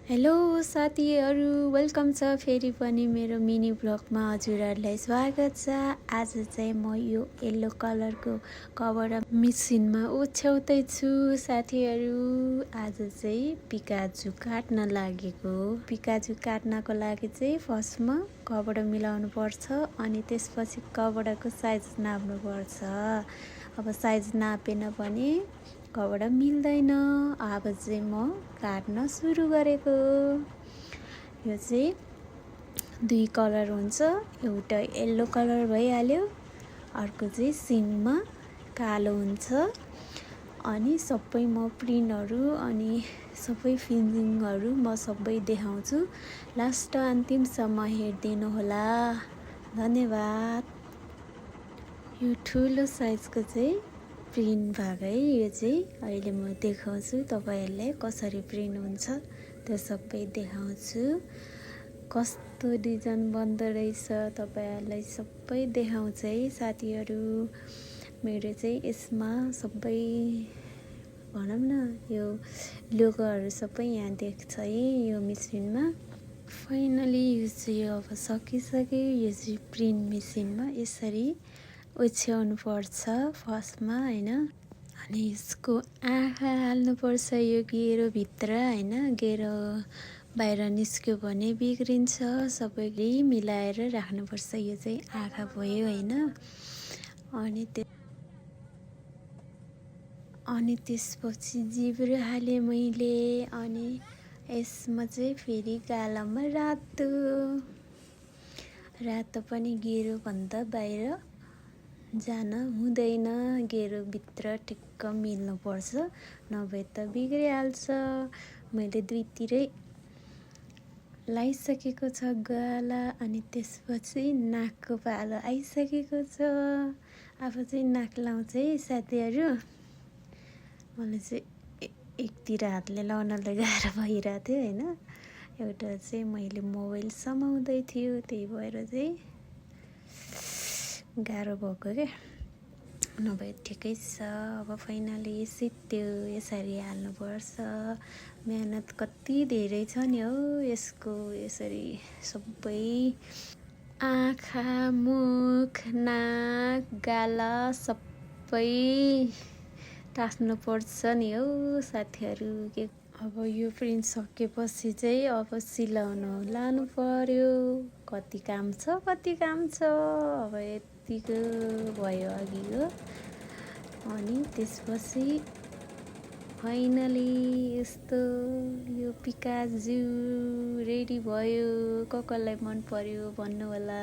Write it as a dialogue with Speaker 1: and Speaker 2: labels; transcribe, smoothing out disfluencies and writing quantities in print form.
Speaker 1: Hello साथीहरू, welcome छ फेरि पनि मेरो मिनी ब्लगमा हजुरहरूलाई स्वागत छ। आज चाहिँ म यो येल्लो कलरको कभर मेसिनमा ओछ्याउँदैछु साथीहरू। आज चाहिँ पिकाजु काट्न लागेको। पिकाजु काट्नको लागि चाहिँ फर्स्टमा कपडा मिलाउनु पर्छ अनि त्यसपछि कपडाको साइज नाप्नु पर्छ। अब साइज नापेन भने कपडा मिल्दैन। अब चाहिँ म काट्न सुरु गरेको। यो चाहिँ दुई कलर हुन्छ, एउटा येल्लो कलर भइहाल्यो, अर्को चाहिँ सिनमा कालो हुन्छ। अनि सबै म प्रिन्टहरू अनि सबै फिनिसिङहरू म सबै देखाउँछु। लास्ट अन्तिमसम्म हेरिदिनु होला। धन्यवाद। यो ठुलो साइजको चाहिँ प्रिन्ट भएकै यो चाहिँ अहिले म देखाउँछु। तपाईहरुलाई कसरी प्रिन्ट हुन्छ त्यो सबै देखाउँछु। कस्तो डिजाइन बन्दो रहेछ तपाईहरुलाई सबै देखाउँछु है साथीहरू। मेरो चाहिँ यसमा सबै भनौँ न यो लोगोहरू सबै यहाँ देख्छ है यो मेसिनमा। फाइनली यो चाहिँ अब सकिसक्यो। यो चाहिँ प्रिन्ट मेसिनमा यसरी ओछ्याउनु पर्छ फर्स्टमा हैन। अनि यसको आँखा हाल्नुपर्छ यो गेरो भित्र हैन। गेरो बाहिर निस्क्यो भने बिग्रिन्छ। सबै मिलाएर राख्नुपर्छ। यो चाहिँ आँखा भयो हैन। अनि त्यसपछि जिब्रो हालेँ मैले। अनि यसमा चाहिँ फेरि गालामा रातो पनि गेरोभन्दा बाहिर जान हुँदैन। गेरोभित्र ठिक्क मिल्नुपर्छ, नभए त बिग्रिहाल्छ। मैले दुईतिरै लगाइसकेको छ गाला। अनि त्यसपछि नाकको पालो आइसकेको छ। अब चाहिँ नाक लाउँछ है साथीहरू। मलाई चाहिँ एकतिर हातले लाउनलाई गाह्रो भइरहेको थियो हैन। एउटा चाहिँ मैले मोबाइल समाउँदै थियो, त्यही भएर चाहिँ गाह्रो भएको क्या, नभए ठिकै छ। अब फाइनली सित्यो। यसरी हाल्नुपर्छ। मेहनत कति धेरै छ नि हौ यसको। यसरी सबै आँखा, मुख, नाक, गाला सबै टास्नुपर्छ नि हौ साथीहरू। अब यो प्रिन्ट सकेपछि चाहिँ अब सिलाउन लानु पर्यो। कति काम छ। अब यतिको भयो अघिको। अनि त्यसपछि फाइनली यस्तो यो पिकाजु रेडी भयो। कसलाई मन पर्यो भन्नु होला।